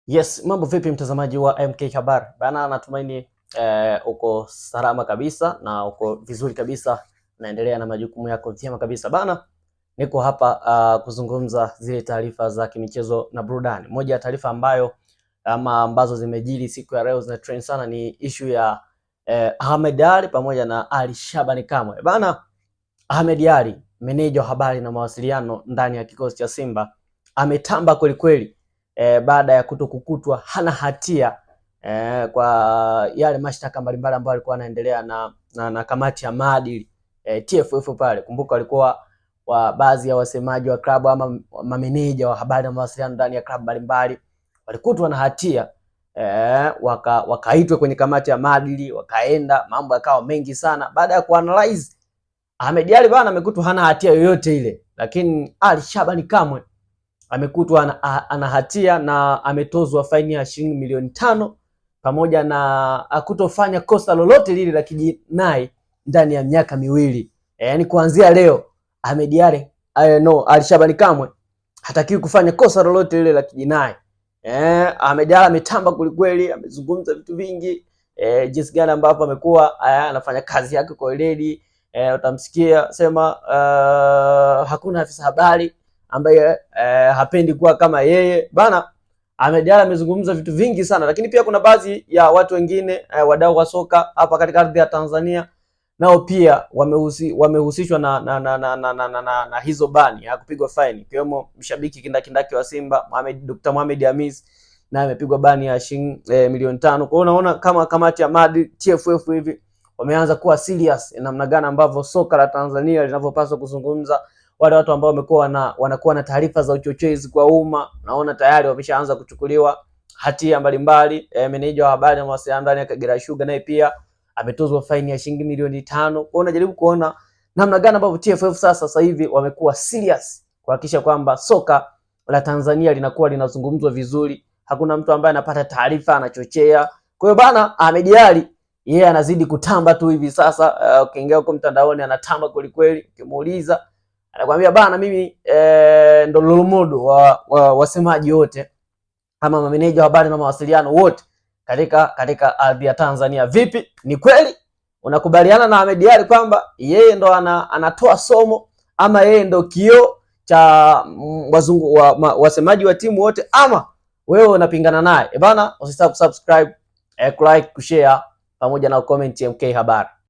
Yes, mambo vipi mtazamaji wa MK Habari? Bana, natumaini uko salama kabisa na uko vizuri kabisa, naendelea na majukumu yako vyema kabisa. Bana, niko hapa kuzungumza zile taarifa za kimichezo na burudani. Moja ya taarifa ambayo ama ambazo zimejiri siku ya leo zina trend sana ni issue ya Ahmed Ally pamoja na Ali Shabani Kamwe. Bana, Ahmed Ally, meneja wa habari na mawasiliano ndani ya kikosi cha Simba, ametamba kwelikweli baada ya kutokukutwa hana hatia kwa yale mashtaka mbalimbali ambayo alikuwa anaendelea na kamati ya maadili TFF pale. Kumbuka walikuwa wa baadhi ya wasemaji wa klabu ama mameneja wa habari na mawasiliano ndani ya klabu mbalimbali walikutwa na hatia wakaitwa kwenye kamati ya maadili, wakaenda, mambo yakawa mengi sana. Baada ya kuanalyze, Ahmed Ally bana amekutwa hana hatia yoyote ile, lakini Ali Shabani Kamwe amekutwa ana hatia na ametozwa faini ya shilingi milioni 5 pamoja na kutofanya kosa lolote lile la kijinai ndani ya miaka 2. Yaani kuanzia leo Ahmed Ally no, Ali Shabani Kamwe hatakiwi kufanya kosa lolote lile la kijinai. Ahmed Ally ametamba kwelikweli, amezungumza vitu vingi jinsi gani ambapo amekuwa anafanya kazi yake kwa weledi. Utamsikia sema hakuna afisa habari ambaye hapendi kuwa kama yeye bana. Ahmed Ally amezungumza vitu vingi sana, lakini pia kuna baadhi ya watu wengine wadau wa soka hapa katika ardhi ya Tanzania nao pia wamehusishwa na hizo bani ya kupigwa faini, ikiwemo mshabiki kindakindaki wa Simba Mohamed, Dr. Mohamed Hamis naye amepigwa bani ya shilingi milioni 5. Kwa hiyo unaona kama kamati ya maadili TFF hivi wameanza kuwa serious namna gani ambavyo soka la Tanzania linavyopaswa kuzungumza. Wale watu ambao wamekuwa wanakuwa na taarifa za uchochezi kwa umma, naona tayari wameshaanza kuchukuliwa hatia mbalimbali. Meneja wa habari na mawasiliano ndani ya Kagera Sugar naye pia ametozwa faini ya shilingi milioni 5. Kwa hiyo unajaribu kuona namna gani ambavyo TFF sasa hivi wamekuwa serious kuhakikisha kwamba soka la Tanzania linakuwa linazungumzwa vizuri, hakuna mtu ambaye anapata taarifa anachochea. Kwa hiyo bana, Ahmed Ally yeye anazidi kutamba tu hivi sasa. Ukiingia huko mtandaoni anatamba kwelikweli, ukimuuliza anakuambia bana, mimi ndo role model wa wasemaji wote ama mameneja wa habari na mawasiliano wote katika ardhi ya Tanzania. Vipi, ni kweli unakubaliana na Ahmed Ally kwamba yeye ndo anatoa somo ama yeye ndo kioo cha wazungu wasemaji wa timu wote, ama wewe unapingana naye? E bana, usisahau kusubscribe, kulike, kushare pamoja na comment MK Habari.